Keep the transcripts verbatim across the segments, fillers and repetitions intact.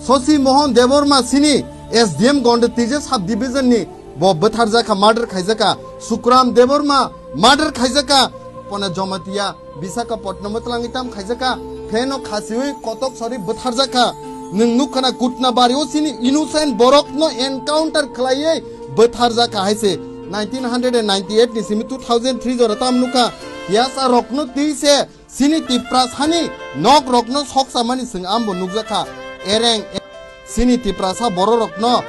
Shashi Mohan Debbarma sini S D M Gonda Tija sub division ni bo bwtharjakha, murder khaijakha. Sukram Debbarma murder khaijakha. Pona Jamatia Visakhapatnam o twlangwi tam khaijakha. Pheno khasiwi kotok sori bwtharjakha. Nwng nukha na Kutnabari o sini innocent borok no encounter khlaiwi bwtharjakha hai se. Nineteen hundred and ninety-eight ni simi two thousand three jora tam nukha. Yasa rokno twi se sini Tiprasani nok rokno soksa mani swng ambo nukjakha. Ereng sini Tiprasa bororokno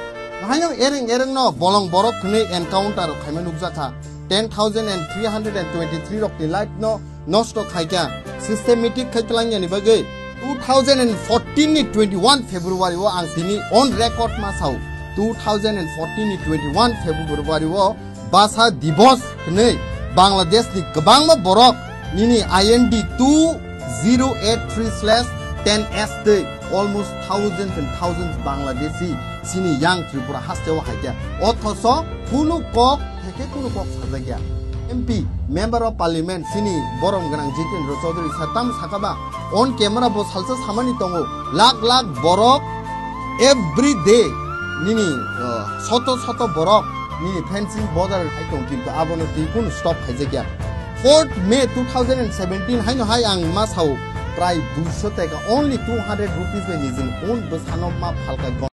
haino ereng erengno bolong borok hwnwi encounter rok khaima nukjakha. Ten thousand and three hundred and twenty-three rokni life no nosto khaikha. Systematic khai tlangyani bagwi two thousand and fourteen ni twenty-one February o ang tini on record ma sao. Two thousand and fourteen ni twenty-one February o Basa Divos hwnwi Bangladesh ni kwbangma borok nini I N D two zero eight three slash ten S tei almost thousands and thousands Bangladeshi sini yang Tripura hasteo haikha. Othoso kunu kok theke kunu kok sajakya. M P, Member of Parliament sini borom gwnang Jitendra Chaudhary sir tam sakaba on camera bo salsa samani tongo, lakh lakh borok every day nini, uh, soto soto borok nini fencing border hai tong, kintu abono twi kunu stop khaijakya. Fourth May two thousand and seventeen haino hai ang ma sao prai duiso taka, only two hundred rupees bai nijini own bwsano ma phalka.